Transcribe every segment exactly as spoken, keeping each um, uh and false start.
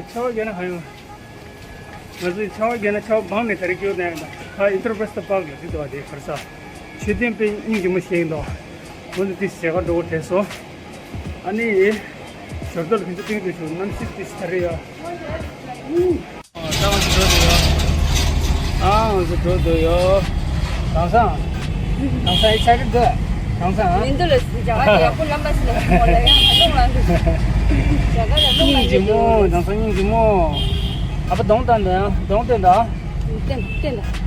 ཆར་པ་བརྒྱབ་ན་གང་ཡོང་། ང་ཚོས་ཆར་པ་བརྒྱབ་ན་ཆར་པ་སྦངས་ནས་ད་རེས་སྐྱོད་ནས་ད་ཨིན་ཏེར་པྲེ་སི་ཊི་པཱརྐ་ལ་འགྲོ་འདུག་པ། དེ་ག་རེ་ཟ། མཆོད་རྟེན་དཔེ་སྙིང་རྗེ་མོ་ཞིག་ཡིན་འདུག་འོ་ན་དེ་ཟེར་ག་འགྲོ་དགོས་དྲན་སོང་། ཨ་ནི། ཞོར་དུ་ལ་ཁྱེད་ཚོ་སྟོན་དུ་ཞུ། གནམ་གཤིས་དེ་ད་རེས་ཡ། ཨ་ང་ཚོ་འགྲོ་འདུག་ཡོ། ཨ་ང་ཚོ་འགྲོ་འདུག་ཡོ། དེང་སང་། དེང་སང་ཨེག་སའི་ཊེཌ་འདུག་དེང་སང་། མི་འདུག་ལ། རྒྱ་གར་ཡག་པོ་ལམ་པ་ཞིག་ལ་ཞུགས་མོ་ལ་ཡང་ཧ་ལུང་ལ་འདུག་རྒྱ་གར་ལ་ལུང་ལ་སྙིང་རྗེ་མོ། འདུག་དེང་སང་སྙིང་རྗེ་མོ། ཨ་ཕ་གདོང་བསྟན་དང་། གདོང་བསྟན་དང་། བསྟན་བསྟན་དང་།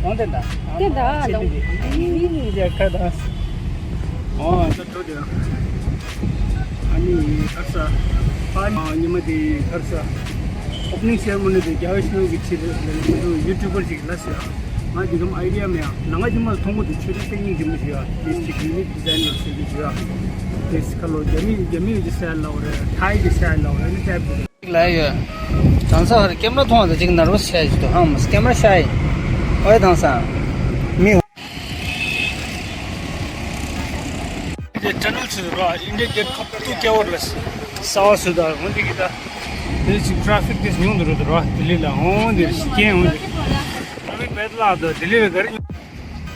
གདོང་བསྟན་དང་། བསྟན་དང་། ཨ་ཕ་ཆེ་འདི་གི་སྙིང་རྗེ་ཁ་དང་། ཨོ་ད། ཨ་ནི་ག་རེ་ཟ། ཉི་མ་དེ་ག་རེ་ཟ། ཨོ་པ་ནིང་སེ་རི་མོ་ནི་དེ་རྒྱ་བོད་ཕྱི་ནང་གི་ཕྱི་ལ་ཡུ་ཊུབ་པར་ཅིག་ལ་ཟེར། ང་དེ་གམ་ཨའི་ཌི་ཡ་མེད་ཡ། ལ་ང་ཉི་མ་མཐོང་གོ་དུས་ཆོས་དེ་དཔེ་སྙིང་རྗེ་མོ་ཞིག་ཡ། དེ་ཅིག་ཡུ་ནིག་ཌི་ཛའིན་ལ་ཟེར་གི་ཞིག་ཡ། དེ་ཁ་ལོ་རྒྱ་མི་རྒྱ་མི་གི་སི་ཊལ་ལ་འོ་རེད། ཐའི་གི་སི་ཊལ་ལ་འོ་རེད། ཨ་ནི་ཊའིབ་དེ། ལ་ཡོད། དེང་སང་ཧར་ཀེམ་ར་མཐོང་བ་དང་ཅིག་ནར་བོ་སི་ཆགས་ཀྱི་འདུག་ཧང་མ་ཀེམ་ར་ཤ་ཡིན། ཨོ་ཡ་དེང་སང་མི། དེ་ཊ་ནལ་ཚུད་ར། ཨིན་ཌི་ཡ་གེ་ཊི་ཁ་ཐུག་སྐྱ་བོར་ལ་གསར་པ་བཟོས་ད། འོན་ཏེ་གི་ད་དེ་ཅིག་ཊ་རེ་ཕིག་དེ་ཉུང་དུ་འགྲོ་འདུག་ར། ལྡི་ལི་ལ་འོན་ཏེ་རྐྱེན་འོན་ཏེ་ཊ་རེ་ཕིག་བེད་ལ་ད་ལྡི་ལི་ལ་ག་རེ།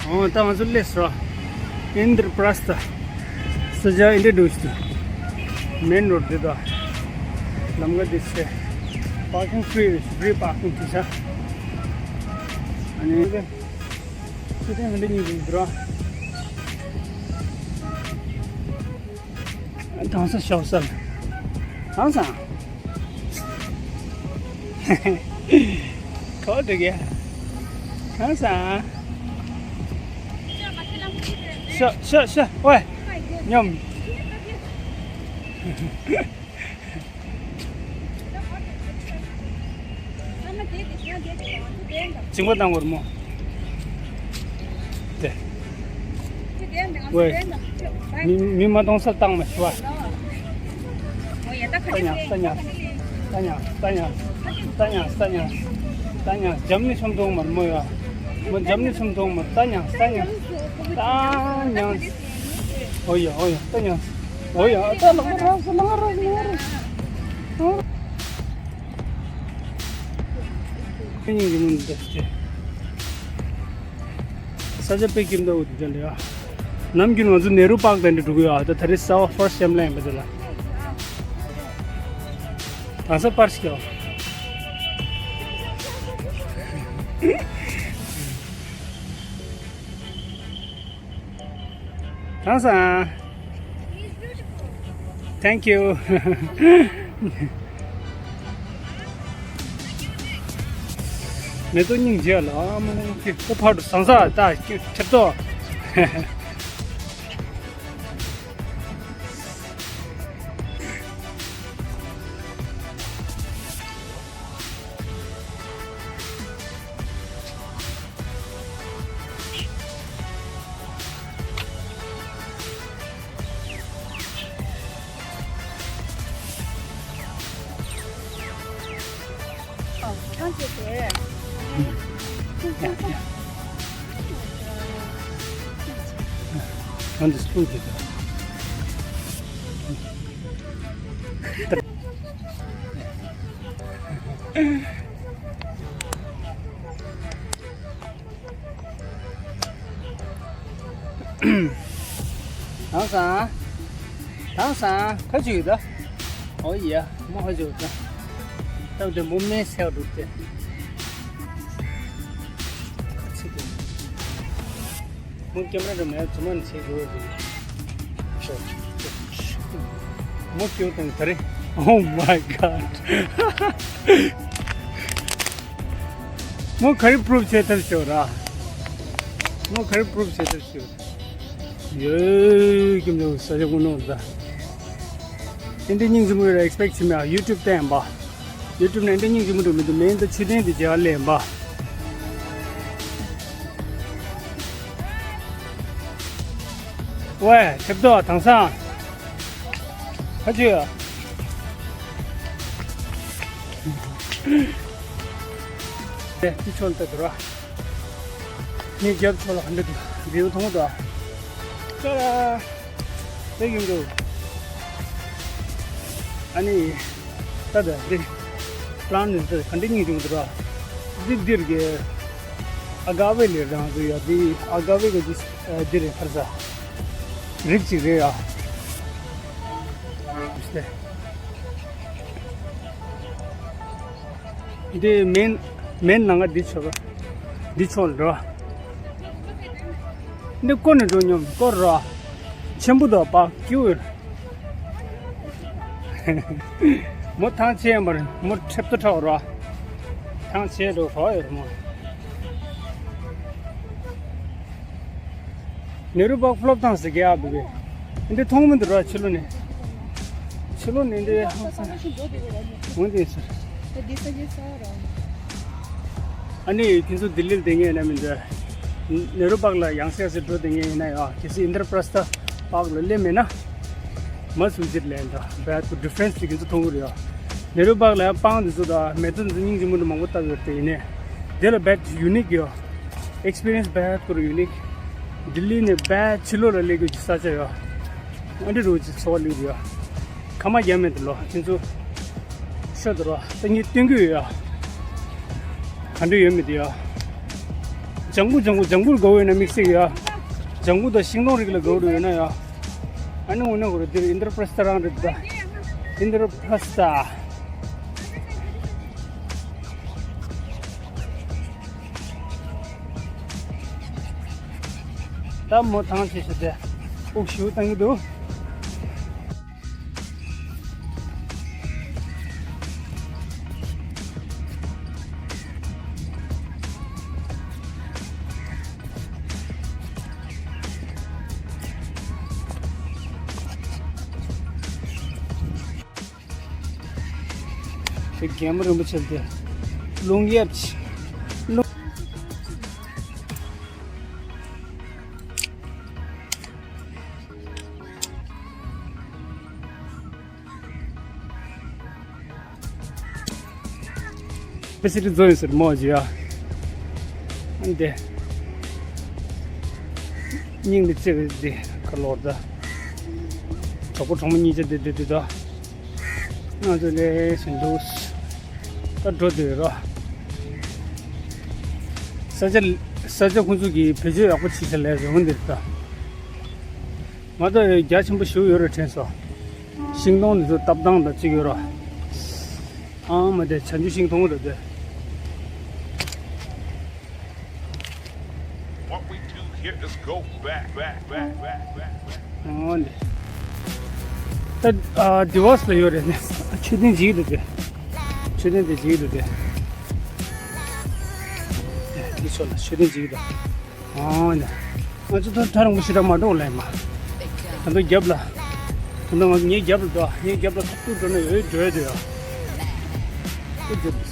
འོ་ད་ང་ཚོ་སླེབས་སོང་། ཨིན་ཏེར་པྲེ་སི་ཊི། ས་ཆ་ཨིན་ཏེར་པྲེ་སི་ཊི། མེན་རོ་ཌི་དེ་དང་། ལམ་ཁ་དེ་ཚེ། པར་ཀིང་ཕི་རི་རེད། ཕི་རི་པར་ཀིང་དེ་ཚ། ཨ་ནི། ཁྱེད་ཚོ་ཧན་འདྲ་གཉིས་ཀྱི་འགྲོ། དེང་སང་ཤོག་ས། དེང་སང་། ཁོ་འདི་གས། དེང་སང་། ཤོག་ཤོག་ཤོག་ཝེ། ཉོམ། བྱིང་པ་བཏང་བར་མོ། དེ། ཝེ། མི་མི་མ་གཏོང་ས་བཏང་མ་ཤི་བ། ཏ་ཉ་ཏ་ཉ་ཏ་ཉ་ཏ་ཉ་ཏ་ཉ་ཏ་ཉ་ཏ་ཉ། འཇམ་ནི་ཆོམ་གཏོང་མར་མོ་ཡ། མོ་འཇམ་ནི་ཆོམ་གཏོང་མར། ཏ་ཉ་ཏ་ཉ་ཏ་ཉ། ཨོ་ཡ་ཨོ་ཡ་ཏ་ཉ། ཨོ་ཡ་ཏ་ལ་ང་ར་ལ་ང་ར་ལ་ང་ར། ཁྱེད་གཉིས་ཀྱི་མུན་འདི་སྟེ། ས་ཆ་དཔེ་སྐྱིད་མདོག་འདི་འདྲ་ཡ། ནམ་རྒྱུན་ང་ཚོ་ནེ་རུ་པཱརྐ་དེ་འདྲ་འགྲོ་གི་ཡོད། ཨ་ད་ད་རེས་གསར་པ་ཕར་སི་ཊི་ཊེམ་ལ་ཡིན་པ་དེ་ལ། ད་ས་པར་སྐྱོ། ཐང་སང་། Thank you. མེ་ཏོག་སྙིང་རྗེ་ལ་མོ་ཁྱི་ཁོ་ཕར་དུ་སང་ས་ད་ཁྱི་ཁྱེར་ཏོ། ཁྱོད་ཀྱི་སྤུན་གྱི། ཐང་སང་། ཐང་སང་། ཁ་ཅིག་ད། ཨོ་ཡ། མོ་ཁ་ཅིག་ད། སྟབས་བདེ་མོ་མེ་སེལ་འདུག་སྟེ། ཁ་ཅིག་ད། མོ་ཀེམ་ར་ར་མེད་ཙུ་མ་ནི་ཆེ་གོ་རེད། མོ་ཀེམ་དང་ག་རེ། Oh my god. མོ་ག་རེ་པུ་རུབ་བྱེད་ཐབས་ཤོག་ར། མོ་ག་རེ་པུ་རུབ་བྱེད་ཐབས་ཤོག་ར། ཡོད་ཀྱི་མི་འདུག་ས་ཆ་ཀུན་ནོར་ད། ཨིན་དེ་སྙིང་རྗེ་མོ་རེད། ཨེག་སི་པེག་བྱེད་མེད། ཡུ་ཊུབ་བལྟས་ཡིན་པ། ཡུ་ཊུབ་ནས་ཨིན་དེ་སྙིང་རྗེ་མོ་འགྲོ་མི་འདུག་མེད་ད་མཆོད་རྟེན་དེ་མཇལ་ལེ་ཡིན་པ། ཝེ་ཐེབས་ཏོ་དེང་སང་། ཁ་ཅིག་ཡ། དེ་ཅི་ཆོལ་ཏེ་དུ་ར། ངའི་རྒྱབ་ཕྱོགས་ལ་ག་འདྲ་འདུག་ཝིའུ་མཐོང་གི་འདུག་ཅ་ལག་དེ་ཡིན་འདུག་ཨ་ནི། ད་ད་འདི། པ་ལན་ནི་འདི་ག་འདྲ་གཉིས་བྱུང་འདུག་ར། འདི་འདིར་གི་ཨ་ག་བེ་ལས་རང་འདུག་ཡ། འདི་ཨ་ག་བེ་གི་འདི་འདི་རེད། ཁར་ས་རིགས་གཅིག་རེད་ཡ། འདི་མེན་མེན་ནང་ང་འདི་ཆོག་ར། འདི་ཆོག་ར། འདི་ཀོ་ནས་འགྲོ་སྙོམས་ཀོ་ར། ཆེན་པོ་དང་བག་སྐྱིད། མོ་ཐང་ཆད་མར་མོ་ཁྲེབ་ཏོ་ཁྲག་ར། ཐང་ཆད་འགྲོ་གོ་ཡོད་མོ། ནེ་རུ་པག་ཕློབ་ཐང་ཟེར་གི་ཨ་བི་བི། འདི་མཐོང་མི་འདུག་ར། ཕྱི་ལོ་ནས་ཕྱི་ལོ་ནས་འདི་ཧང་སང་འོན་ཏེ་ཟེར། ཨ་ནི་ཁྱེད་ཚོ་ལྡི་ལིར་བསྡད་མཁན་ཡིན་ན་མི་འདུག་ནེ་རུ་པག་ལ་ཡང་སེ་སེ་འགྲོ་བསྡད་མཁན་ཡིན་ན་ཡང་གལ་སྲིད་ཨིན་དྲ་པྲ་སྟ་པག་ལ་སླེབས་མེད་ན། མ་སུ་ཇིར་ལན་དང་བད་ཀུ་ཌི་ཕ་རེན་སི་དེ་ཁྱེད་ཚོ་མཐོང་གི་རེད་ཡ། ནེ་རུ་པག་ལ་ཡང་སྤང་དེ་ཚོ་དང་མེ་ཏོག་དེ་ཚོ་སྙིང་རྗེ་མོ་འདྲ་མང་པོ་བཏབ་ཡོད་དེ། ཡིན་ནའི་དེ་ལ་བད་ཡུ་ནིག་ཡོད། ཨེགས་པི་རི་ཡན་སི་བད་ཀུ་རུ་ཡུ་ནིག་ལྡི་ལི་ནས་བད་ཕྱི་ལོགས་ལ་སླེབས་རྒྱུ་གི་ས་ཆ་ཡོད། ཨ་འདྲ་རུ་ཅིག་འཚོ་བ་ལུས་ཡོད། ཁ་མ་རྒྱ་མེད་དུ་ལོ་ཁྱེད་ཚོ་ཤོད་དུ་རོ། ད་ངས་སྟོན་གི་ཡོད་ཡ། ག་འདྲ་ཡོད་མི་དེ་ཡ། ལྗང་གུ་ལྗང་གུ་ལྗང་གུར་དགའ་བོ་ཡོད་ན་དམིགས་བསལ་ཡ། ལྗང་གུ་དང་ཤིང་སྡོང་རིགས་ལ་དགའ་བོ་ཡོད་ན་ཡ། ཨ་ནི་འོ་ན་གོ་རེ་འདིར་ཨིན་དྲ་པྲ་སྟ་རང་རེད་ད། ཨིན་དྲ་པྲ་སྟ། ད་མོ་ཐང་ཆད་ཤི་དེ། དབུགས་ཞུ་བཏང་གི་འདུག་དེ་རྒན་མོ་རིན་པོ་ཆེ་དེ་རླུང་གཡབ་ཆེ། རླུང་། པེ་སི་ཏི་རྫོང་ཡིན་ཟེར་མོ་ཇི་ཡ། འདི། སྙིང་འདི་ཚེ་བའི་འདི་ཁ་ལོར་ད། གྲོགས་པོ་གྲོགས་མོ་གཉིས་ཆ་འདི་འདི་འདི་ད། ང་ཚོ་ལས་ཟིན་འདུག་ད་འགྲོ་འདོད་རོ། ས་ཆ་ས་ཆ་ཁོང་ཚོ་གིས་བེད་སྤྱོད་ཡག་པོ་བྱེད་ས་ལས་རེ་བ་འདིར་ད། ང་ད་རྒྱ་ཆེན་པོ་ཞིག་ཡོད་རེད་དྲན་སོང་། ཤིང་སྡོང་འདི་ཚོ་བཏབ་སྟངས་དང་གཅིག་ཡོད་ར། ཨང་མ་དེ་བྱང་ཆུབ་ཤིང་མཐོང་གི་རེད་དེ། What we do here is go back, back, back, back, back, back. ཨོ་ནི། ད་ཨ་དི་བ་སི་ལ་ཡོད་རེད་ནི། མཆོད་རྟེན་ཅིག་འདུག་དེ། མཆོད་རྟེན་དེ་ཅིག་འདུག་དེ། འདི་ཚོ་ལ་མཆོད་རྟེན་ཅིག་འདུག་ཨོ་ནི། ང་ཚོ་ད་ཐག་རིང་པོ་ཞེ་དྲག་མ་འགྲོ་ལེ་མ། ད་ལྟ་རྒྱབ་ལ། ད་ལྟ་ང་ངའི་རྒྱབ་ལ་འགྲོ། ངའི་རྒྱབ་ལ་ཁ་ཐུག་འགྲོ་ན་ཡོད་འགྲོ་ཡ་དེ་ཡ། ཨེ་རྒྱབ་ལ།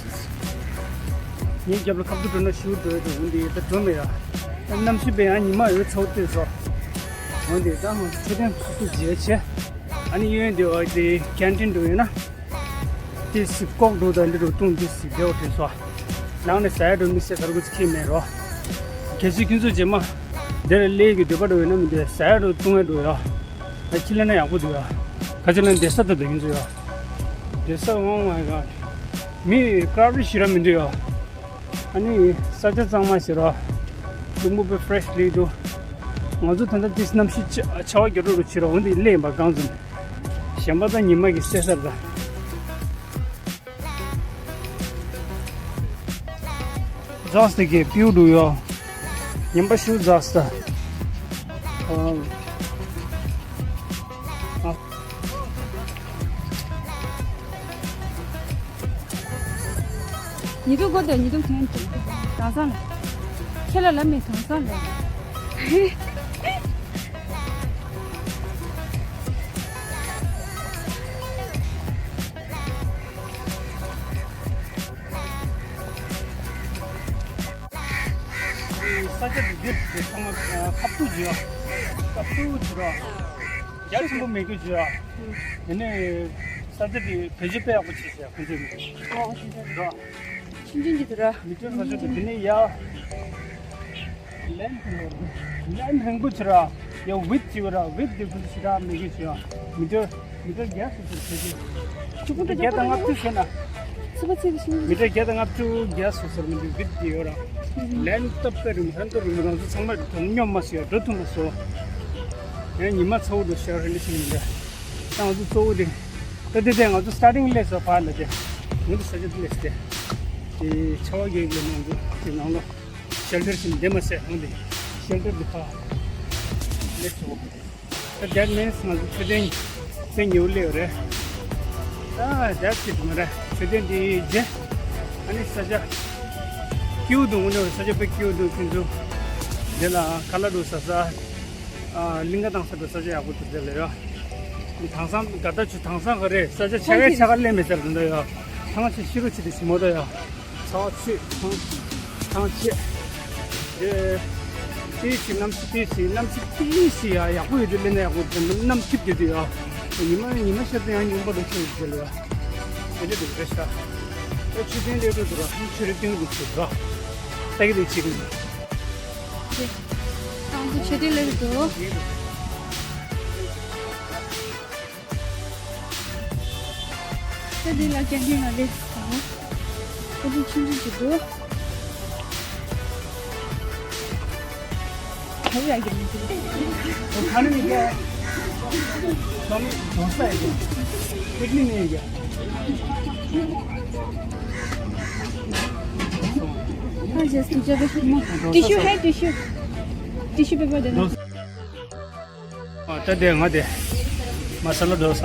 ངའི་རྒྱབ་ལ་ཁ་ཐུག་འགྲོ་ན་ཤུགས་འགྲོ་ཡ་དེ་འོན་ཏེ་ད་འགྲོ་མེད་ཡ། གནམ་གཤིས་པས་ཡང་ཉི་མ་ཡོད་ཚོགས་ཏེ་སོ། འོན་ཏེ་ད་ང་ཚོ་མཆོད་རྟེན་ཁ་ཐུག་མཇལ་ཆེ། ཨ་ནི་གཡོན་དེ་བ་དེ་ཀན་ཊིན་འགྲོ་ཡོད་ན། དེ་སི་ཀོག་འགྲོ་དང་འདི་འགྲོ་བཏུང་དེ་སི་བདེ་བ་དྲན་སོ། ནང་ནས་ཟ་ཡ་འགྲོ་དམིགས་བསལ་གར་གུ་ཚི་ཁྱེད་མེད་རོ། གལ་སྲིད་ཁྱེད་ཚོ་རྗེས་མ་འདིར་སླེབས་ཀྱི་འདོད་པ་འགྲོ་ཡོད་ན་མི་འདི་ཟ་ཡ་འགྲོ་བཏུང་ཡ་འགྲོ་ཡོ། ད་ཁྱི་ལ་ན་ཡག་པོ་འདུག་ཡོ། ཁ་ཆེ་ལ་བསྡད་ས་ད་འདི་ཁྱེད་ཚོ་ཡོ། བསྡད་ས་འོང་མ་ཡོ། མི་ཀྲ་བི་ཤི་ར་མི་འདུག་ཡོ། ཨ་ནི་ས་ཆ་གཙང་མ་ཞིག་རོ། ལུང་པ་དཔེ་ཕེ་རེ་ཤི་ལི་འདུག་ང་ཚོ་ད་ལྟ་དེ་གནམ་གཤིས་ཆ་ཆར་པ་རྒྱག་འགྲོ་རུ་ཕྱིར་འོང་དེ་སླེབས་ཡིན་པ་གང་ཙམ། གཞན་པ་ད་ཉི་མ་གི་སད་ས་རེད་ད། ཛགས་ཏེ་གི་པིའུ་འདུག་ཡོ། ཉིན་པ་ཤུ་ཛགས་ཏེ། ཨ། ཨ། ཉི་དུ་གོ་དེ་ཉི་དུ་ཁན་དུ་དང་སང་ལ། ཁྱེད་ལ་ལ་མེ་དང་སང་ལ། ས་ཆ་འདི་འདིར་དེ་ཚང་མ་ཁ་ཕྱོགས་བྱོས། ཁ་ཕྱོགས་བྱོས་ར། རྒྱ་ཆེན་པོ་མེད་རྒྱུ་བྱོས། དེ་ནས་ས་ཆ་འདི་བེད་སྤྱོད་དཔེ་ཡག་པོ་བྱས་ཤག་ཁོང་ཚོས་མི་འདུག་ཨོ་ཨོ་དེ་འདྲ་ར། ཆུང་ཆུང་གི་དུ་ར། མི་སྟོན་ས་ཆ་འདི་འདི་ནས་ཡར། ལན་ལན་རིང་པོ་བྱོས་ར། ཡ་ཝིད་བྱོས་ར། ཝིད་འདི་ཁོང་ཚོས་ཞེ་དྲག་མེད་རྒྱུ་བྱོས། མི་སྟོན་མི་སྟོན་རྒྱ་སུ་སུ་བྱོས་རྒྱུ། ཆུ་ཀུ་ཏུ་རྒྱ་དང་ལྔ་བཅུ་བྱོས་ན། སུ་པ་ཚེ་གི་ཤིང་། མི་ཊར་བརྒྱ་དང་ལྔ་བཅུ་བརྒྱ་སོ་སོར་མི་འདུག་བིད་དེ་ཡོད་ར། ལན་སྟབས་པའི་རིང་ཧན་དུ་རིང་རང་ཚོ་ཚང་མ་དོན་སྙོམས་མ་སོ་ཡ་འགྲོ་ཐུབ་མ་སོ། ཡང་ཉི་མ་ཚ་བོ་འདུག་ཤར་ཧན་དུ་ཤིང་འདི། ད་ང་ཚོ་གཙོ་བོ་དེ། ད་དེ་དེ་ང་ཚོ་སི་ཊར་ཊིང་ལས་སོ་ཕར་ལ་དེ། ང་ཚོ་ས་ཆ་དེ་ལས་སོ་དེ། དེ་ཆ་བ་རྒྱག་གི་ནང་དུ་དེ་ནང་ལོ། ཤེལ་ཊར་ཞིག་འདེམས་མ་ཟད་ཧོང་དེ། ཤེལ་ཊར་དེ་ཕར་ལས་སོ། ད་that means ང་ཚོ་མཆོད་རྟེན་ཚེ་ཉེ་བོ་སླེབས་ཡོད་རེད། ད་that's it མ་རེད། མཆོད་རྟེན་དེའི་རྗེས་ཨ་ནི་ས་ཆ་སྐྱིད་པོ་འདུག་དངོས་གནས་ས་ཆ་དཔེ་སྐྱིད་པོ་འདུག་ཁྱེད་ཚོ་དེ་ལ་ཁ་ལག་འགྲོ་ས་ས་ཨ་གླིང་ག་བཏང་ས་འགྲོ་ས་ཆ་ཡག་པོ་འདུག་དེ་ལ་ཡ། དེང་སང་དགའ་ད་ཆུ་དེང་སང་ག་རེད། ས་ཆ་ཆ་ག་ཆ་ག་སླེབས་མེད་ཟེར་འདུག་ཡ། ཚང་མ་ཆེ་ཤི་རུ་ཆེ་དེ་ཞི་མོ་ད་ཡ། ཚ་བ་ཆེ། ཐང་ཆེ། དེ་དེའི་ཕྱི་གནམ་གཤིས་དེའི་ཕྱི་གནམ་གཤིས་དེའི་ཕྱི་ཡ་ཡག་པོ་ཡོད་དུས་ལེན་ན་ཡག་པོ་དེ་གནམ་འཐིབས་དེ་དུས་ཡ། ཉི་མ་ཉི་མ་ཤར་དུས་ཡང་ཉུང་པ་རུ་ཆེ་ཡོད་དེ་ལ་ཡ། དེ་འདྲ་འདུག་རེད་ཤག་ཨེ་ཆུ་ཚན་ལས་འགྲོ་འདུག་ར་ཧམ་ཆུ་རེ་ཏིང་འདུག་ཆུ་ར། ལྟ་གི་དེ་བྱེད་གི་འདུག་དེ་ཏང་སུ་ཆེ་དེ་ལས་འགྲོ། ད་འདི་ལ་རྒྱ་སྙིང་ལ་ལས་སོང་། ད་འདི་ཆུང་ཆུང་ཞིག་འདུག་ཁ་ནི་མི་རྒྱ། ཁ་ནི་གདོང་ས་ཡི་གེ། ཏིག་ནི་ནི་ཡི་གེ། ཨ་ཇེ་སི་ཇེ་བེ་མོ། ཏི་ཤུ་ཧེ་ཏི་ཤུ། ཏི་ཤུ་པེ་པར་དེ་ནོ། ཨ་ད་དེ་ང་དེ་མ་ས་ལ་འགྲོ་ས།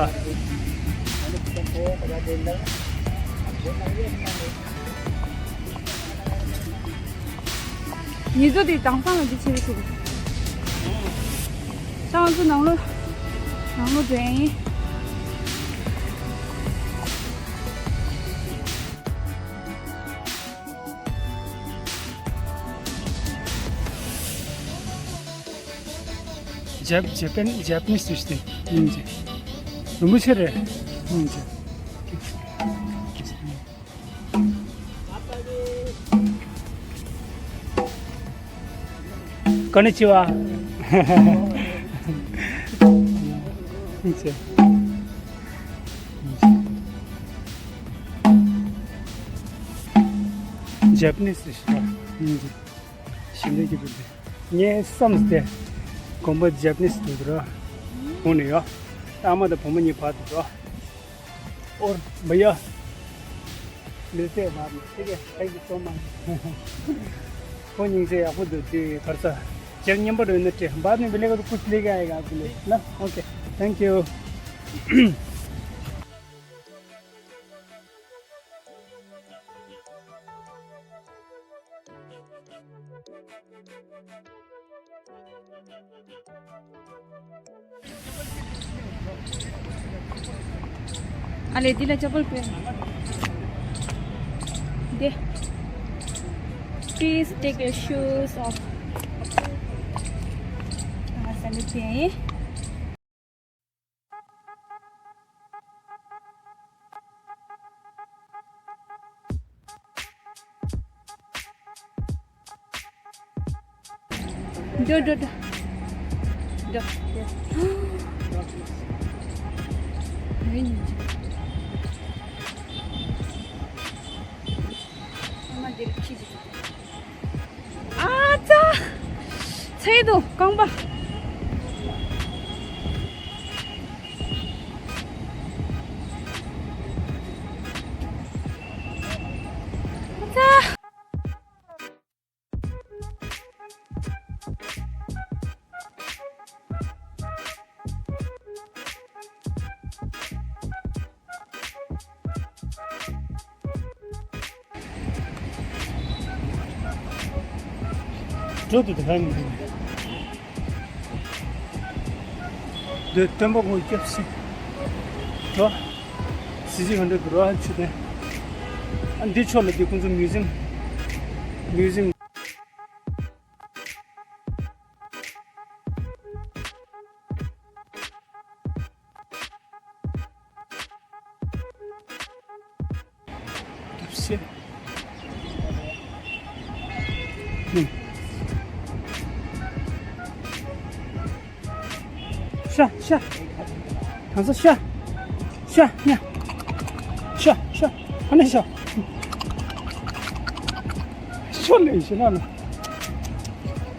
ཉི་ཟོ་དེ་དྭངས་སང་ལ་འདི་ཆེ་བའི་ཚུལ། ད་ང་ཚོ་ནང་ལོ་ནང་ལོ་འགྲོ་ཡིན། ཇབ་ཇེ་པན་ཇེ་པ་ནིས་ཏུ་ཤི་ཏེ་ཡིན་ཇེ། རིན་པོ་ཆེ་རེད་ཡིན་ཇེ། ཀོ་ནི་ཅི་ཝ། ཡིན་ཇེ། ཇེ་པ་ནིས་ཏུ་ཤི་ཏེ་ཡིན་ཇེ། ཞིམ་ལས་ཀྱི་བུ་དེ། ངའི་བསམ་སྟེ། དགོན་པ་ཇེ་པ་ནིས་དེ་འདུག་ར། འོ་ནི་ཡ། ཨ་མ་དང་བུ་མོ་གཉིས་བར་དུ་འགྲོ། ཨོར་བ་ཡ། མི་ཚེ་བར་ནས་ཚེ་གེ་ཧེག་གི་ཚོ་མ། ཁོ་སྙིང་རྗེ་ཡག་པོ་འདུག་དེ་གར་ས། ཇེ་མཉམ་པོ་རེད་ན་ཏྲེ་བར་ནས་བི་ལེ་ག་དུ་ཀུ་ལེ་ག་ཡ་ག་དུ་ལེ་ན། ཨོ་ཀེ། ཐེང་ཀྱུ། ཨ་ལེ་འདི་ལ་ཅ་པལ་ཕུད། འདི། Please take your shoes off. ཨ་ས་ལེ་ཕུད། འགྲོ་འགྲོ་འགྲོ། འགྲོ་འགྲོ། ཨ་མ་འདིར་ཁྱི་ཅིག་ཨ་ཙ། ཚེ་དུ་རྐང་པ། ཨ་ཙ། འགྲོ་འདུག་དེ་ག་ཡིན་འདུག་འདི་སྟོན་པ་ཁོང་སྐྱབས་སུ་འགྲོ། སི་སི་ག་འདྲ་འདུག་ར་ཆུ་དེ། ཨ་འདི་ཕྱོགས་ལ་འདི་ཁོང་ཚོ་མིའུ་ཛིམ། མིའུ་ཛིམ། ཤ་ཤ། གང་ས་ཤ། ཤ་ཉ། ཤ་ཤ། ཨ་ནི་ཤ། ཁོ་ལས་ཤི་ན་ལ།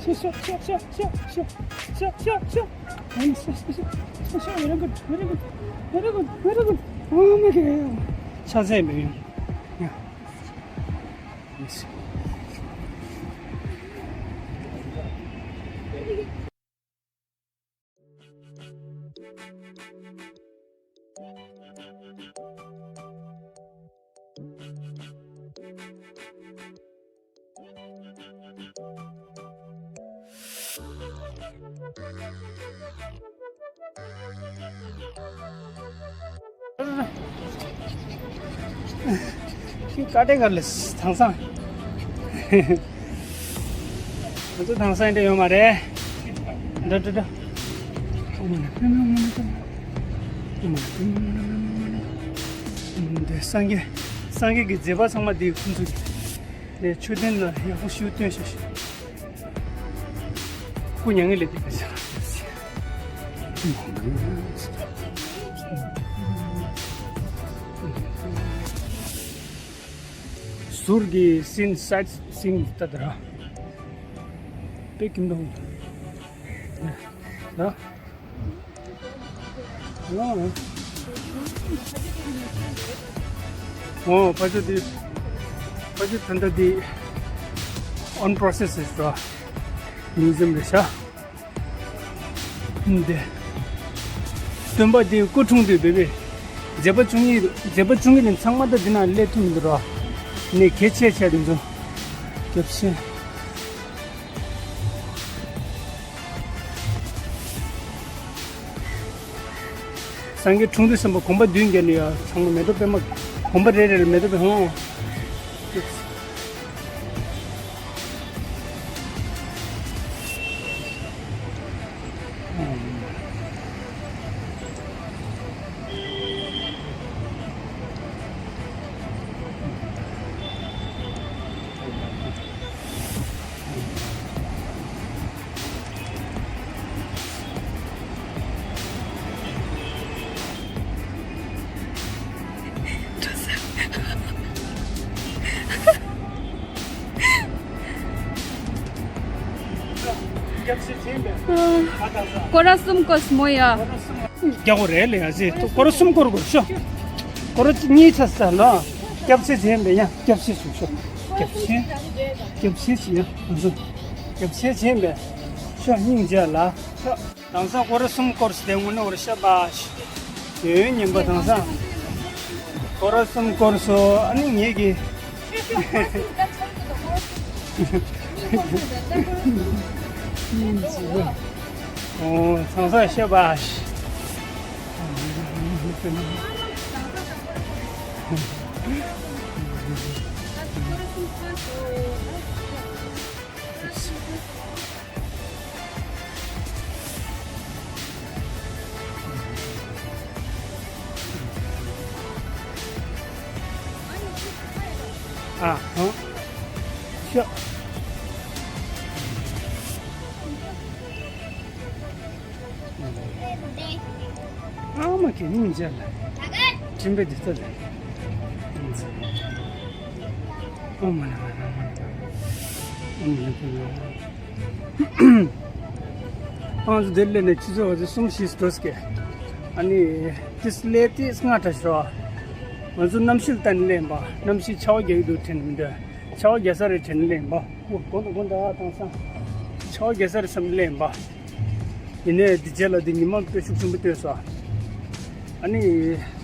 ཤ་ཤ་ཤ་ཤ་ཤ་ཤ་ཤ་ཤ་ཤ་ཤ། ཨ་ནི་ཤ་ཤ་ཤ་ཤ་ཤ། Very good, very good, very good, very good. Oh my God. ཆ་ཚད་མི་ཡོང་། ཡ། Yes. ཁྱི་ཀ་ཏེ་ག་ལེ་དེང་སང་། ང་ཚོ་དེང་སང་འདྲ་ཡོད་མ་རེད། འདྲ་འདྲ་འདྲ། འདི་སངས་རྒྱས་སངས་རྒྱས་ཀྱི་མཛད་པ་ཚང་མ་འདི་ཁོང་ཚོ་གི་ནས་མཆོད་རྟེན་ལ་ཡག་པོ་ཞིག་སྟོན་ཤག་ཤག་སྐུ་མྱ་ངན་ལས་འདས་པའི་ཕྱིར། ཟུར་གྱི་སིན་སའིཊ་སིན་ད་དེ་ར། དཔེ་ཀུན་དང་། ན། ཨོ། ཨོ་ཕ་ཆུ་འདི། ཕ་ཆུ་ད་ལྟ་འདི་on process རེད་ཤག་མིའུ་ཛིམ་རེད་ཤག་འདི། སྟོན་པ་འདི་སྐུ་འཁྲུངས་དུས་བོད་པའི་མཛད་པ་བཅུ་གཉིས་མཛད་པ་བཅུ་གཉིས་ནི་ཚང་མ་ད་འདི་ན་སླེབས་ཐུབ་མི་འདུག་ར། ནས་གལ་ཆེ་ཆེ་དེ་ཚོ། སྐྱབས་ཆེན། སངས་རྒྱས་འཁྲུངས་དུས་ཙམ་པ་གོམ་པ་བདུན་བརྒྱབ་ནས་ཡ་ཚང་མ་མེ་ཏོག་པད་མ་གོམ་པ་རེ་རེ་ལ་མེ་ཏོག་པད་མ། སྐོར་ར་གསུམ་སྐོར་སོང་ཡ། རྒྱག་དགོས་རེད་ལ་ཡ་ཟེ། སྐོར་ར་གསུམ་སྐོར་དགོས་ཤོ། སྐོར་ར་གཉིས་ཚར་ས་ལ། སྐྱབས་ཆེ་ཟེ་བས་ཡ། སྐྱབས་ཆེ་ཞུ་ཤོ། སྐྱབས་ཆེ། སྐྱབས་ཆེ་ཞུ་ཡ། སྐྱབས་ཆེ་ཟེ་བས་ཤོ། སྙིང་རྗེ་ལ་ཤོ། དེང་སང་སྐོར་ར་གསུམ་སྐོར་སོང་དེ་དངོས་གནས་བར་ཤ་བ་ཞིག་ཡོད་ཉིན་པ། དེང་སང་སྐོར་ར་གསུམ་སྐོར་སོང་། ཨ་ནི་ངེད་ཀྱི་ཨོ་དེང་སང་ཤ་བ་ཞིག་ཨ་ཧོ། ཤ། ཨ་མ་ཁྱེད་སྙིང་རྗེ་ལ། སྤྲིན་པའི་འདི་ལྟ་ལ། ཨོ་མ་ལ་མ་ལ་མ་ལ། ཨོ་མ་ལ་མ་ལ། ཨང་ཟུ་དེ་ལས་ནས་ཆུ་ཚོད་འོ་ཟེ་གསུམ་བཞི་འགྲོ་སྐད། ཨ་ནི་ཏིས་ལས་ཏིས་སྔ་དྲགས་ཤོག་ང་ཚོ་གནམ་གཤིས་ལ་ལྟ་ནས་ལེན་པ། གནམ་གཤིས་ཆར་པ་རྒྱག་གི་འདུག་དྲན་མི་འདོད། ཆར་པ་རྒྱག་ས་རེད་དྲན་ནས་ལེན་པ། ཨོ་དགོང་དག་དགོང་དག་དེང་སང་ཆར་པ་རྒྱག་ས་རེད་བསམ་ནས་ལེན་པ། ཡིན་ནའི་འདི་རྗེས་ལ་འདི་ཉི་མ་དཔེ་ཤུགས་ཆེན་པོ་བཏོན་སོང་། ཨ་ནི་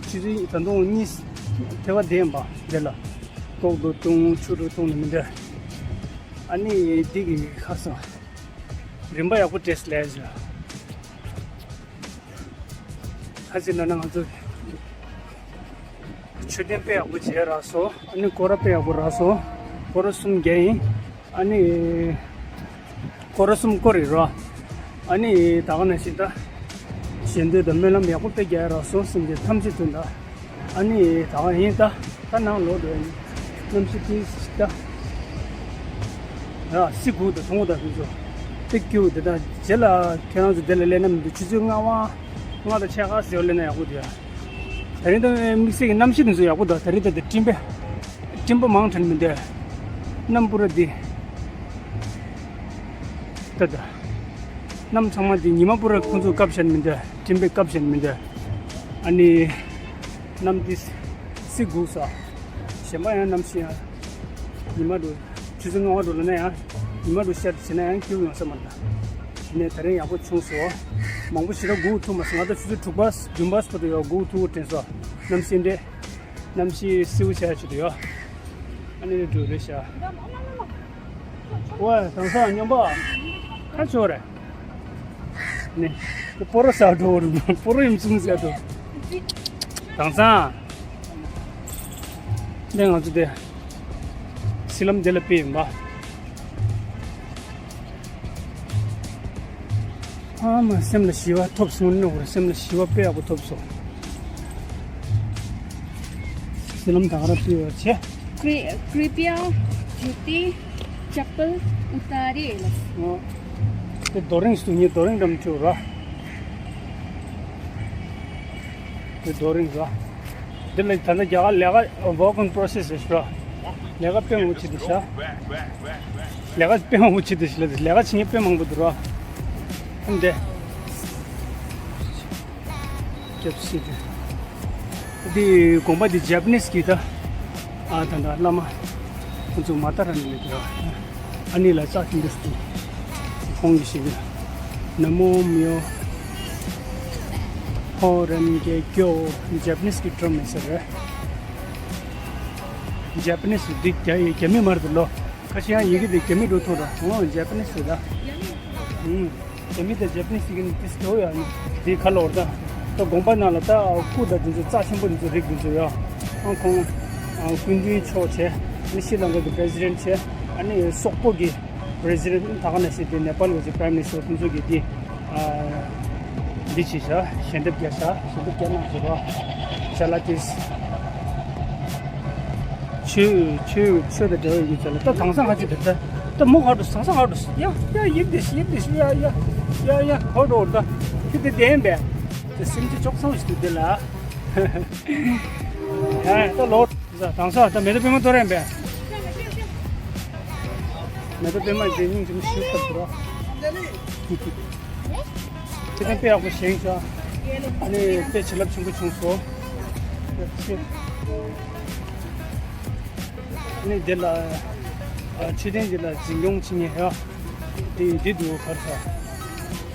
ཆུ་ཚོད་ད་དུང་གཉིས་ཐེ་བ་བསྡད་ཡིན་པ། འདི་ལ་ལྐོག་ཏུ་བཏུང་ཆུ་རུ་བཏུང་ནས་མི་འདོད། ཨ་ནི་འདི་གི་ཁ་སང་རིམ་པ་ཡག་པོ་བྲིས་ལས་བྱོས། ཁ་ཅིག་ན་ན་ང་ཚོ་མཆོད་རྟེན་དཔེ་ཡག་པོ་བྱས་རག་སོང་། ཨ་ནི་སྐོར་ར་དཔེ་ཡག་པོ་རག་སོང་། སྐོར་ར་གསུམ་བརྒྱབ་ཡིན། ཨ་ནི་སྐོར་ར་གསུམ་སྐོར་རེད་རོ། ཨ་ནི་ད་ག་ནང་བཞིན་ད་ཞལ་འདོན་དང་སྨོན་ལམ་ཡག་པོ་དཔེ་རྒྱག་རག་སོང་། སེམས་ཅན་ཐམས་ཅད་དོན་དག་ཨ་ནི་ད་ག་ཡིན་ད། ད་ནང་ལོག་འགྲོ་ཡིན། གནམ་གཤིས་ཏིས་ཤིག་ད། ཡ་སི་གུ་དང་ཐོང་གུ་དང་ཕུན་ཚོགས། ཏི་ཀྱུ་དེ་དང་རྗེས་ལ་ཁྱེད་རང་ཚོ་དེ་ལ་སླེབས་ན་མི་འདུག་ཆུ་ཚོད་ལྔ་པ། ལྔ་དང་ཕྱེད་ཀ་ཟེར་བ་སླེབས་ན་ཡག་པོ་འདུག་ཡ། ད་རིང་ད་དམིགས་བསལ་གྱི་གནམ་གཤིས་དེ་ཚོ་ཡག་པོ་འདུག་ད་རིང་ད་དེ་སྤྲིན་པ། སྤྲིན་པ་མང་དྲགས་མི་འདུག་གནམ་པུ་ར་འདི། ད་ད། གནམ་ཚང་མ་འདི་ཉི་མ་པུ་ར་ཁོང་ཚོ་སྐབས་གཞན་མི་འདུག་སྤྲིན་པའི་སྐབས་གཞན་མི་འདུག་ཨ་ནི། གནམ་འདི་བསིལ་སྒུག་སོང་། གཞན་པ་ཡང་གནམ་གཤིས་ཡང་། ཉི་མ་འདྲ། ཆུ་ཚོད་ལྔ་པ་འདྲ་ལ་ན་ཡང་། ཉི་མ་འདྲ་ཤར་བྱས་ན་ཡང་སྐྱིད་པོ་ཡོང་ས་མ་རེད། ཡིན་ནའི་ད་རིང་ཡག་པོ་བྱུང་སོང་། མང་པོ་ཞེ་དྲག་སྒུག་ཐུབ་མ་སོང་། ང་ད་ཆུ་ཚོད་དྲུག་པ་བདུན་པ་སྐོར་དུ་ཡོད་སྒུག་ཐུབ་དྲན་སོང་། གནམ་གཤིས་འདི། གནམ་གཤིས་བསིལ་པོ་ཆགས་ཡ་ཆེད་དུ་ཡོད། ཨ་ནི་འགྲོ་རེད་ཤག་ཝེ། དེང་སང་སྙོམས་པ། ཁ་ཆོ་རེད། ནི། ཁོ་སྤོ་རོ་ཟ་འགྲོ་རུ། སྤོ་རོ་ཡིན་གསུང་ཟ་འགྲོ། དེང་སང་། ནས་ང་ཚོ་དེ། སི་ལམ་དེ་ལ་ཕེབས་ཡིན་པ། ཨ་མ། སེམས་ལ་ཞི་བ་ཐོབ་སོང་ནོ། སེམས་ལ་ཞི་བ་དཔེ་ཡག་པོ་ཐོབ་སོང་། སི་ལམ་ད་ག་རང་ཕེབས་ཡོད་ཆེ། कृ- कृपया जूते चप्पल उतारें। ཨོ། དེ་རྡོ་རིང་སུ་ཉེ་རྡོ་རིང་འགྲམ་ཁྲིད་ར། དེ་རྡོ་རིང་ར། འདི་ལ་ད་ལྟ་རྒྱ་གར་ལས་ཀ་work in process རེད་ཤག་ལས་ཀ་དཔེ་མང་པོ་བྱེད་དེ་ཤག་ལས་ཀ་དཔེ་མང་པོ་བྱེད་དེ་ཤག་ལས་ཀ་བྱེད་མཁན་དཔེ་མང་པོ་འདུག་ར། ཨ་འདི། སྐྱབས་སེ་དེ། འདི་དགོན་པ་འདི་ཇེ་པ་ནིས་གི་ད། ཨ་ད་ད་བླ་མ། ཁོང་ཚོ་མ་ཏཱ་ར་ནི་ལས་དེ་ར། ཨ་ནི་ལ་ཙག་ཅིག་འདུག་སྟེ། ཁོང་གིས་ཞིག་ན་མོ་མིའོ་ཧོ་རན་གེ་ཀྱོ། ཇེ་པ་ནིས་གི་ཌམ་མེ་ཟེར་རེད། ཇེ་པ་ནིས་འདི་རྒྱ་ཡི་རྒྱ་མི་མ་རེད་ལོ། ཁ་ཤས་ཡང་ཡི་གེ་འདི་རྒྱ་མི་འགྲོ་ཐུབ་ར། འོ་ཇེ་པ་ནིས་རེད་ད། ཨུམ། རྒྱ་མི་དང་ཇེ་པ་ནིས་ཡི་གེ་ནི་ཏིས་དོ་ཡ་ནི་འདི་ག་ལོར་ད། ད་དགོན་པ་ནང་ལ་ད་སྐུ་དང་འདི་ཚོ་རྩ་ཆེན་པོ་འདི་ཚོ་རིགས་འདི་ཚོ་ཡ། ཨང་ཁོང་། ཨང་སྐུ་མདུན་མཆོག་བྱས། ཨ་ནི་ཤྲི་ལང་ཀ་གི་པྲེ་སི་ཌེན་ཊ་བྱས། ཨ་ནི་སོག་པོ་གི་པྲེ་སི་ཌེན་ཊ་ད་ག་ནང་བཞིན་དེ་ནེ་པཱལ་གི་པྲའི་མི་ནི་སི་ཊར་ཁོང་ཚོ་གི་དེ། ཨ། འདི་བྱས་ཤག་ཞལ་འདེབས་བརྒྱབ་ཤག་ཞལ་འདེབས་བརྒྱབ་གནང་ཟེར་བ། ཤ་ལ་ཏིས། ཆོས་ཆོས་ཆོས་དང་འབྲེལ་བའི་ཡིག་ཚད་ལ་ད་དེང་སང་ཁ་ཅིག་དེ་ད་ད་མོ་ག་འགྲོ། དེང་སང་ག་འགྲོ། ཡ་ཡ་ཡིབ་དེ་ཤི་ཡིབ་དེ་ཤི་ཡ་ཡ་ཡ་ཡ་ག་འགྲོ་ད། ཁྱི་དེ་བདེན་པས། དེ་སེམས་ཅན་ཅོག་ཚང་ཞིག་འདུག་དེ་ལ། ཡ་ད་ལོ། དེང་སང་ད་མེ་ཏོག་པད་མ་གཏོར་ཡ་བས། མེ་ཏོག་པད་མ་དེ་སྙིང་རྗེ་མོ་ཞིག་ལྟ་བུ་ར། ཁྱེད་རང་དཔེ་ཡག་པོ་བཞེངས་ཤག་ཨ་ནི་དཔེ་བྱིན་རླབས་ཆེན་པོ་བྱུང་སོང་། ཨ་ནི་འདི་ལ། ཨ། མཆོད་རྟེན་འདི་ལ་འཛིན་སྐྱོང་བྱེད་མཁན་ཡ། འདི་འདི་འདུག་གར་ས།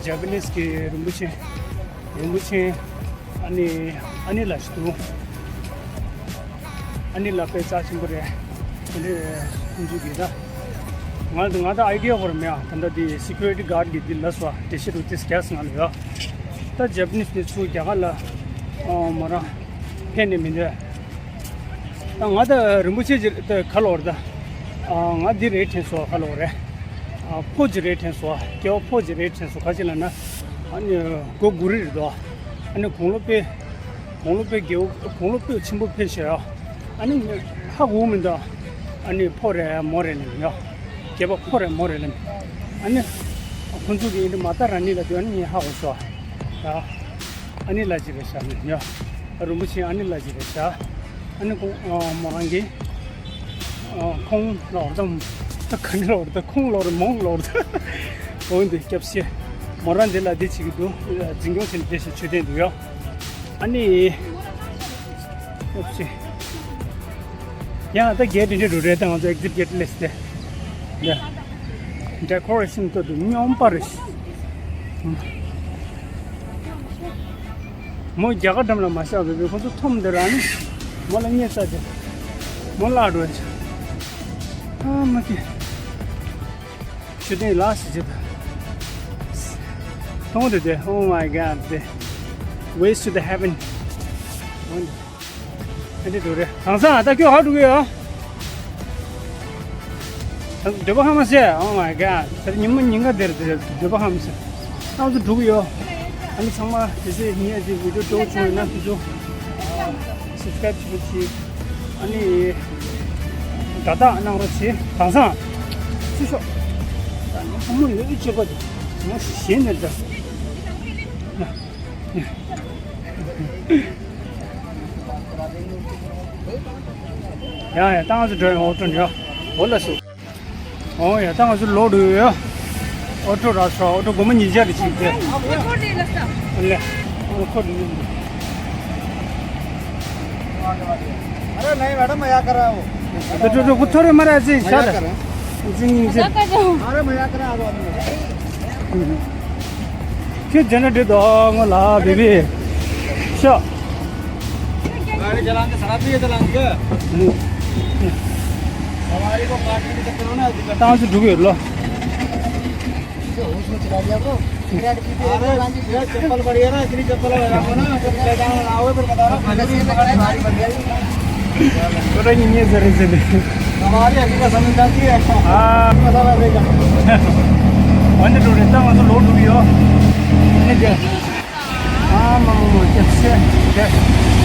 ཇེ་པ་ནིས་གི་རིན་པོ་ཆེ། རིན་པོ་ཆེ། ཨ་ནི་ཨ་ནི་ལ་ཞིག་འདུག་ཨ་ནི་ལ་དཔེ་རྩ་ཆེན་པོ་རེད། དེ་འདྲའི་ཁོང་ཚོ་གིས་ད། ང་ང་ད་ཨའི་ཌི་ཡ་ཡོད་མེད་ཨ། ད་ལྟ་དེ་སི་ཀུ་རི་ཊི་གྷར་ཌི་གིས་འདི་ལབ་སོང་། དེ་ཤི་རུ་ཏིས་རྒྱག་སོང་ང་ལ་ཡ། ད་ཇེ་པ་ནིས་དེ་ཚོ་རྒྱ་གར་ལ། ཨ། མོ་རང་ཕེབས་ནས་མི་འདུག་ད་ང་ད་རིན་པོ་ཆེ་ཅིག་ད་ག་ལོར་ད། ཨ། ང་འདི་རེད་དྲན་སོང་། ག་ལོར་རེད། ཨ། ཕོ་ཅིག་རེད་དྲན་སོང་། སྐྱེ་བ་ཕོ་ཅིག་རེད་དྲན་སོང་། ག་ཅི་ལབ་ན། ཨ་ནི་མགོ་དགུ་རིལ་རེད་དོ། ཨ་ནི་དགུང་ལོ་དཔེ། དགུང་ལོ་དཔེ་རྒྱལ་པོ། དགུང་ལོ་དཔེ་ཆེན་པོ་ཕེབས་ཤག་ཡ། ཨ་ནི་ཧ་གོ་མི་འདུག་ཨ་ནི་ཕོ་རེད་མོ་རེད་ལབ་ཡ། སྐྱེས་པ་ཕོ་རེད་མོ་རེད་ལབ། ཨ་ནི་ཁོང་ཚོ་གིས་འདི་མ་ཏཱ་ར་ནི་ལབ་དུས་ཨ་ནི་ངས་ཧ་གོ་སོང་། ཡ། ཨ་ནི་ལ་ཅི་རེད་ཤག་ནི་ཡ། རིན་པོ་ཆེ་ཨ་ནི་ལ་ཅི་རེད་ཤག་ཨ་ནི་ཁོང་། ཨ། མོ་རང་གིས། ཨ། ཁོང་ལོར་དང་། ད་ག་ནི་ལོར་ད། ཁོང་ལོར་མོང་ལོར་ད། འོན་ཏེ་སྐྱབས་ཤེ། མོ་རང་འདི་ལ་འདི་བྱེད་ཀྱི་འདུག་འཛིན་སྐྱོང་བྱེད་ནས་བསྡད་ཤག་མཆོད་རྟེན་འདུག་ཡ། ཨ་ནི། སྐྱབས་ཤེ། ཡ་ད་གེ་ཊི་འདི་འདྲ་རེད། ད་ང་ཚོ་ཨེག་ཛིཊ་གེ་ཊི་སླེབས་ཏེ། ཡ། ཌེ་ཀོ་རེ་ཤན་ད་དུ་སྙོམས་པ་རེད། མོ་རྒྱ་གར་འགྲམ་ལ་མ་བཞག་པའི་ཁོ་ཚོ་ཐོམ་དེ་ར་ནི། མོ་ལ་རྙེད་ས་དེ། མོ་བརླག་འགྲོ་ཡ། ཨ་མ་ཀི། མཆོད་རྟེན་ལ་སི་ཇི་ད། མཐོང་དེ་དེ། Oh my God དེ། Ways to the heaven. ཨ་འདི་འགྲོ་རེད། དེང་སང་ད་ཁྱོད་ཧ་འགྲོ་གི་ཡོད། འདོད་པ་ཧ་མ་ཟད། Oh my God དེར་ཉི་མ་ཉིན་ག་དེར་དེར་འདོད་པ་ཧ་མ་ཟད། ཏང་ཙུ་འགྲོ་གི་ཡོད། ཨ་ནི་ཚང་མ་དེ་ཚེ་ངས་དེ་བི་ཌི་ཡོ་སྤྲོ་བྱུང་ཡོད་ན་དེ་ཚོ་སབ་སི་ཀ་རའིབ་བྱེད་རོགས་གྱིས། ཨ་ནི་དྲ་བདག་གནང་རོགས་བྱེད། དེང་སང་ཚུར་ཤོག་ད་ནི་ཨ་མོ་ཡོད་ཨི་ཅེ་པ་དེ་ངོ་ཤེས་ནས་ད། ཡ་ཡ་ཏང་ཙུ་འགྲོ་ཡོང་འོ་ཏོ་འགྲོ་འོ་ལ་སུ། ཨོ་ཡ་ད་ང་ཚོ་ལོག་འགྲོ་ཡོད། ऑटो रास्ता, ऑटो घूम नहीं जा रही थी। अरे नहीं मैडम, मजाक कर रहा है वो। तो, तो, तो, वो थोड़े मरा जी, मजाक कर रहा है। जी, जी। अरे मजाक कर रहा है वो आदमी। क्यों जनरेट दो, वो ला, बेबी। अच्छा। गाड़ी चलाएंगे, शराब भी चलाएंगे। हमारी को काटने के चक्कर में ना, कहाँ से ढूंढे लो? होश में चला गया वो। सिगरेट पीते रहते हैं, गांजे पीते रहते हैं। चप्पल बढ़िया ना, इतनी चप्पल है, आपको ना, जब ले जाना ना आवे, फिर बता रहा हूँ। पता नहीं, ये जरे से भी। हमारी हकीकत समझ जाती है। हाँ। पता लगेगा। वंदे टोरे, तब हम तो लोड हुई हो। ये क्या? हाँ, मामा, मामा, कैसे? कैसे?